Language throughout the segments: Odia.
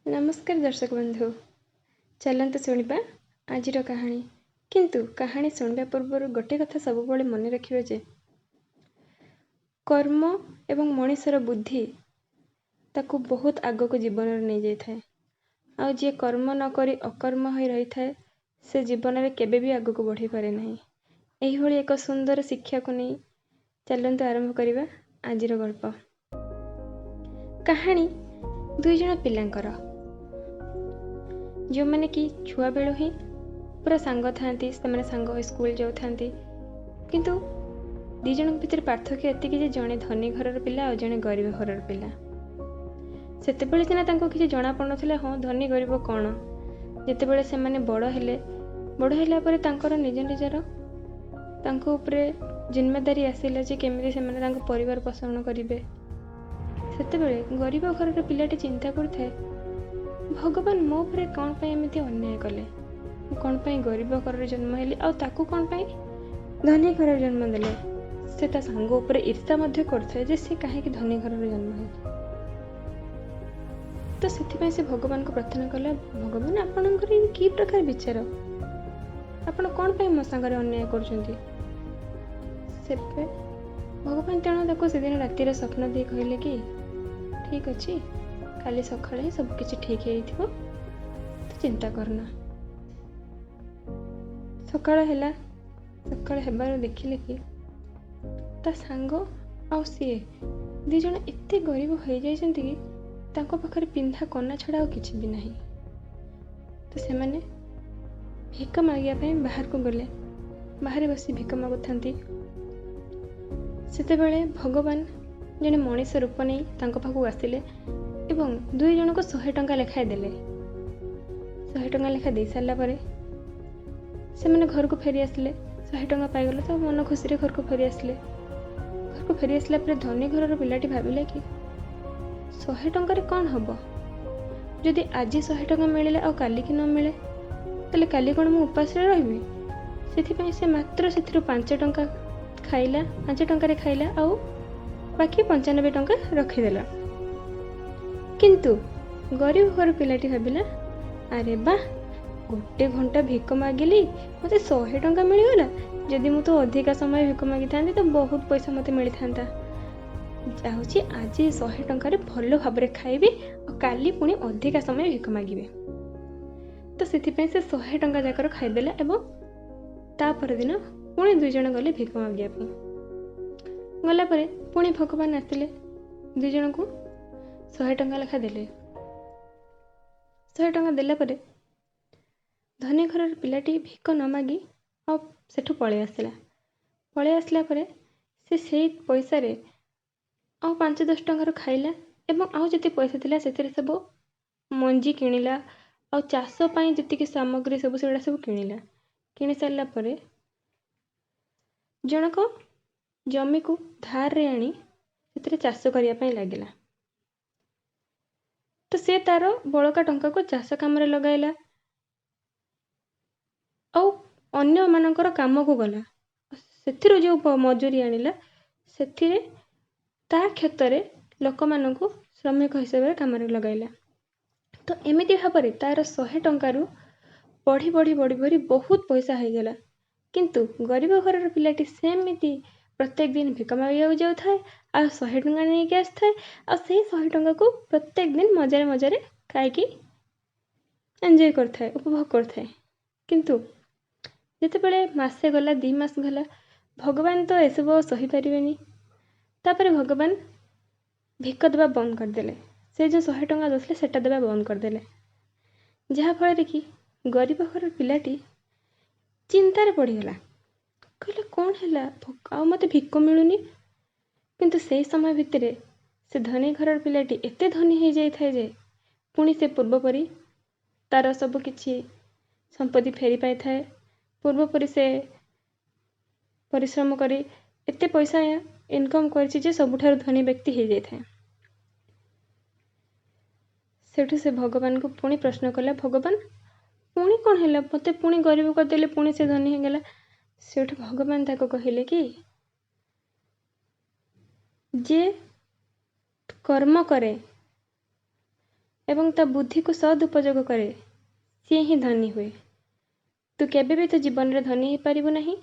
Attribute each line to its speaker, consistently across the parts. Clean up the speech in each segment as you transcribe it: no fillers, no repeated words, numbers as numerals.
Speaker 1: ନମସ୍କାର ଦର୍ଶକ ବନ୍ଧୁ, ଚାଲନ୍ତୁ ଶୁଣିବା ଆଜିର କାହାଣୀ। କିନ୍ତୁ କାହାଣୀ ଶୁଣିବା ପୂର୍ବରୁ ଗୋଟେ କଥା ସବୁବେଳେ ମନେ ରଖିବେ ଯେ କର୍ମ ଏବଂ ମଣିଷର ବୁଦ୍ଧି ତାକୁ ବହୁତ ଆଗକୁ ଜୀବନରେ ନେଇଯାଇଥାଏ, ଆଉ ଯିଏ କର୍ମ ନ କରି ଅକର୍ମ ହୋଇ ରହିଥାଏ ସେ ଜୀବନରେ କେବେ ବି ଆଗକୁ ବଢ଼ିପାରେ ନାହିଁ। ଏହିଭଳି ଏକ ସୁନ୍ଦର ଶିକ୍ଷାକୁ ନେଇ ଚାଲନ୍ତୁ ଆରମ୍ଭ କରିବା ଆଜିର ଗଳ୍ପ। କାହାଣୀ ଦୁଇ ଜଣ ପିଲାଙ୍କର, ଯେଉଁମାନେ କି ଛୁଆବେଳୁ ହିଁ ପୁରା ସାଙ୍ଗ ଥାଆନ୍ତି। ସେମାନେ ସାଙ୍ଗ ହୋଇ ସ୍କୁଲ ଯାଉଥାନ୍ତି, କିନ୍ତୁ ଦୁଇ ଜଣଙ୍କ ଭିତରେ ପାର୍ଥକ୍ୟ ଏତିକି ଯେ ଜଣେ ଧନୀ ଘରର ପିଲା ଆଉ ଜଣେ ଗରିବ ଘରର ପିଲା। ସେତେବେଳେ ସିନା ତାଙ୍କୁ କିଛି ଜଣାପଡ଼ୁନଥିଲା, ହଁ ଧନୀ ଗରିବ କ'ଣ। ଯେତେବେଳେ ସେମାନେ ବଡ଼ ହେଲେ, ବଡ଼ ହେଲା ପରେ ତାଙ୍କର ନିଜ ନିଜର ତାଙ୍କ ଉପରେ ଜିମ୍ମେଦାରୀ ଆସିଲା ଯେ କେମିତି ସେମାନେ ତାଙ୍କ ପରିବାର ପୋଷଣ କରିବେ। ସେତେବେଳେ ଗରିବ ଘରର ପିଲାଟି ଚିନ୍ତା କରୁଥାଏ, ଭଗବାନ ମୋ ଉପରେ କ'ଣ ପାଇଁ ଏମିତି ଅନ୍ୟାୟ କଲେ? ମୁଁ କ'ଣ ପାଇଁ ଗରିବ ଘରରେ ଜନ୍ମ ହେଲି ଆଉ ତାକୁ କ'ଣ ପାଇଁ ଧନୀ ଘରରେ ଜନ୍ମ ଦେଲେ? ସେ ତା ସାଙ୍ଗ ଉପରେ ଈର୍ଷା ମଧ୍ୟ କରୁଥାଏ ଯେ ସେ କାହିଁକି ଧନୀ ଘରରେ ଜନ୍ମ ହେଲା। ତ ସେଥିପାଇଁ ସେ ଭଗବାନଙ୍କୁ ପ୍ରାର୍ଥନା କଲା, ଭଗବାନ ଆପଣଙ୍କର ଇଏ କି ପ୍ରକାର ବିଚାର? ଆପଣ କ'ଣ ପାଇଁ ମୋ ସାଙ୍ଗରେ ଅନ୍ୟାୟ କରୁଛନ୍ତି? ସେବେ ଭଗବାନ ତେଣୁ ତାକୁ ସେଦିନ ରାତିରେ ସ୍ୱପ୍ନ ଦେଇ କହିଲେ କି ଠିକ୍ ଅଛି, କାଲି ସକାଳେ ହିଁ ସବୁ କିଛି ଠିକ୍ ହେଇଥିବ, ତୁ ଚିନ୍ତା କରନା। ସକାଳ ହେଲା। ସକାଳ ହେବାରୁ ଦେଖିଲେ କି ତା ସାଙ୍ଗ ଆଉ ସିଏ ଦୁଇ ଜଣ ଏତେ ଗରିବ ହେଇଯାଇଛନ୍ତି କି ତାଙ୍କ ପାଖରେ ପିନ୍ଧା କନା ଛଡ଼ା ଆଉ କିଛି ବି ନାହିଁ। ତ ସେମାନେ ଭିକ ମାଗିବା ପାଇଁ ବାହାରକୁ ଗଲେ। ବାହାରେ ବସି ଭିକ ମାଗୁଥାନ୍ତି। ସେତେବେଳେ ଭଗବାନ ଜଣେ ମଣିଷ ରୂପ ନେଇ ତାଙ୍କ ପାଖକୁ ଆସିଲେ ଏବଂ ଦୁଇ ଜଣଙ୍କୁ 100 ଟଙ୍କା ଲେଖାଏଁ ଦେଲେ। 100 ଟଙ୍କା ଲେଖା ଦେଇ ସାରିଲା ପରେ ସେମାନେ ଘରକୁ ଫେରି ଆସିଲେ। 100 ଟଙ୍କା ପାଇଗଲେ ତ ମନ ଖୁସିରେ ଘରକୁ ଫେରି ଆସିଲେ। ଘରକୁ ଫେରି ଆସିଲା ପରେ ଧନୀ ଘରର ପିଲାଟି ଭାବିଲା କି 100 ଟଙ୍କାରେ କ'ଣ ହେବ? ଯଦି ଆଜି 100 ଟଙ୍କା ମିଳିଲା ଆଉ କାଲିକି ନ ମିଳେ, ତାହେଲେ କାଲି କ'ଣ ମୁଁ ଉପାସରେ ରହିବି? ସେଥିପାଇଁ ସେ ମାତ୍ର ସେଥିରୁ 5 ଟଙ୍କା ଖାଇଲା, 5 ଟଙ୍କାରେ ଖାଇଲା ଆଉ ବାକି 95 ଟଙ୍କା ରଖିଦେଲା। କିନ୍ତୁ ଗରିବ ଘର ପିଲାଟି ଭାବିଲା, ଆରେ ବାଃ, ଗୋଟେ ଘଣ୍ଟା ଭିକ ମାଗିଲି ମୋତେ 100 ଟଙ୍କା ମିଳିଗଲା। ଯଦି ମୁଁ ତ ଅଧିକା ସମୟ ଭିକ ମାଗିଥାନ୍ତି ତ ବହୁତ ପଇସା ମୋତେ ମିଳିଥାନ୍ତା। ଯାଉଛି ଆଜି 100 ଟଙ୍କାରେ ଭଲ ଭାବରେ ଖାଇବି ଆଉ କାଲି ପୁଣି ଅଧିକା ସମୟ ଭିକ ମାଗିବି। ତ ସେଥିପାଇଁ ସେ 100 ଟଙ୍କା ଯାକର ଖାଇଦେଲା ଏବଂ ତା ପରଦିନ ପୁଣି ଦୁଇ ଜଣ ଗଲେ ଭିକ ମାଗିବା ପାଇଁ। ଗଲା ପରେ ପୁଣି ଭଗବାନ ଆସିଲେ, ଦୁଇ ଜଣଙ୍କୁ 100 ଟଙ୍କା ଲେଖା ଦେଲେ। 100 ଟଙ୍କା ଦେଲା ପରେ ଧନୀ ଘରର ପିଲାଟି ଭିକ ନ ମାଗି ଆଉ ସେଠୁ ପଳେଇ ଆସିଲା। ପଳେଇ ଆସିଲା ପରେ ସେ ସେଇ ପଇସାରେ ଆଉ 5-10 ଟଙ୍କାର ଖାଇଲା ଏବଂ ଆଉ ଯେତିକି ପଇସା ଥିଲା ସେଥିରେ ସବୁ ମଞ୍ଜି କିଣିଲା ଆଉ ଚାଷ ପାଇଁ ଯେତିକି ସାମଗ୍ରୀ ସବୁ ସେଗୁଡ଼ା ସବୁ କିଣିଲା। କିଣି ସାରିଲା ପରେ ଜଣକ ଜମିକୁ ଧାରରେ ଆଣି ସେଥିରେ ଚାଷ କରିବା ପାଇଁ ଲାଗିଲା। ତ ସେ ତାର ବଳକା ଟଙ୍କାକୁ ଚାଷ କାମରେ ଲଗାଇଲା ଆଉ ଅନ୍ୟମାନଙ୍କର କାମକୁ ଗଲା। ସେଥିରୁ ଯେଉଁ ମଜୁରୀ ଆଣିଲା ସେଥିରେ ତା କ୍ଷେତରେ ଲୋକମାନଙ୍କୁ ଶ୍ରମିକ ହିସାବରେ କାମରେ ଲଗାଇଲା। ତ ଏମିତି ଭାବରେ ତାର 100 ଟଙ୍କାରୁ ବଢ଼ି ବଢ଼ି ବଢ଼ି ବଢ଼ି ବହୁତ ପଇସା ହେଇଗଲା। କିନ୍ତୁ ଗରିବ ଘରର ପିଲାଟି ସେମିତି ପ୍ରତ୍ୟେକ ଦିନ ଭିକ ମାଗିବାକୁ ଯାଉଥାଏ ଆଉ 100 ଟଙ୍କା ନେଇକି ଆସିଥାଏ, ଆଉ ସେଇ 100 ଟଙ୍କାକୁ ପ୍ରତ୍ୟେକ ଦିନ ମଜାରେ ମଜାରେ ଖାଇକି ଏନ୍ଜୟ କରିଥାଏ, ଉପଭୋଗ କରିଥାଏ। କିନ୍ତୁ ଯେତେବେଳେ ମାସେ ଗଲା, 2 ମାସ ଗଲା, ଭଗବାନ ତ ଏସବୁ ଆଉ ସହିପାରିବେନି। ତାପରେ ଭଗବାନ ଭିକ ଦେବା ବନ୍ଦ କରିଦେଲେ। ସେ ଯେଉଁ 100 ଟଙ୍କା ଦେଉଥିଲେ ସେଟା ଦେବା ବନ୍ଦ କରିଦେଲେ, ଯାହାଫଳରେ କି ଗରିବ ଘରର ପିଲାଟି ଚିନ୍ତାରେ ପଡ଼ିଗଲା। କହିଲା କ'ଣ ହେଲା, ଆଉ ମୋତେ ଭିକ ମିଳୁନି। କିନ୍ତୁ ସେଇ ସମୟ ଭିତରେ ସେ ଧନୀ ଘରର ପିଲାଟି ଏତେ ଧନୀ ହେଇଯାଇଥାଏ ଯେ ପୁଣି ସେ ପୂର୍ବପରି ତାର ସବୁ କିଛି ସମ୍ପତ୍ତି ଫେରି ପାଇଥାଏ। ପୂର୍ବପରି ସେ ପରିଶ୍ରମ କରି ଏତେ ପଇସା ଇନକମ୍ କରିଛି ଯେ ସବୁଠାରୁ ଧନୀ ବ୍ୟକ୍ତି ହେଇଯାଇଥାଏ। ସେଠୁ ସେ ଭଗବାନଙ୍କୁ ପୁଣି ପ୍ରଶ୍ନ କଲା, ଭଗବାନ ପୁଣି କ'ଣ ହେଲା, ମୋତେ ପୁଣି ଗରିବ କରିଦେଲେ, ପୁଣି ସେ ଧନୀ ହେଇଗଲା। ସେଠୁ ଭଗବାନ ତାକୁ କହିଲେ କି ଯିଏ କର୍ମ କରେ ଏବଂ ତା ବୁଦ୍ଧିକୁ ସଦୁପଯୋଗ କରେ, ସିଏ ହିଁ ଧନୀ ହୁଏ। ତୁ କେବେ ବି ତୋ ଜୀବନରେ ଧନୀ ହେଇପାରିବୁ ନାହିଁ।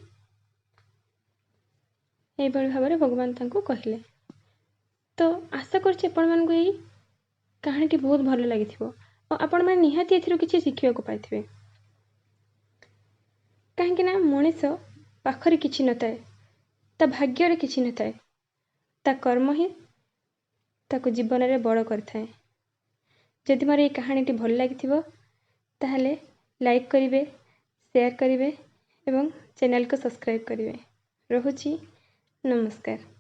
Speaker 1: ଏଇଭଳି ଭାବରେ ଭଗବାନ ତାଙ୍କୁ କହିଲେ। ତ ଆଶା କରୁଛି ଆପଣମାନଙ୍କୁ ଏଇ କାହାଣୀଟି ବହୁତ ଭଲ ଲାଗିଥିବ ଆଉ ଆପଣମାନେ ନିହାତି ଏଥିରୁ କିଛି ଶିଖିବାକୁ ପାଇଥିବେ। କାହିଁକି ନା ମଣିଷ ପାଖରେ କିଛି ନଥାଏ, ତା ଭାଗ୍ୟରେ କିଛି ନଥାଏ, ତା କର୍ମ ହିଁ ତାକୁ ଜୀବନରେ ବଡ଼ କରିଥାଏ। ଯଦି ମୋର ଏଇ କାହାଣୀଟି ଭଲ ଲାଗିଥିବ, ତାହେଲେ ଲାଇକ୍ କରିବେ, ସେୟାର କରିବେ ଏବଂ ଚ୍ୟାନେଲକୁ ସବସ୍କ୍ରାଇବ୍ କରିବେ। ରହୁଛି, ନମସ୍କାର।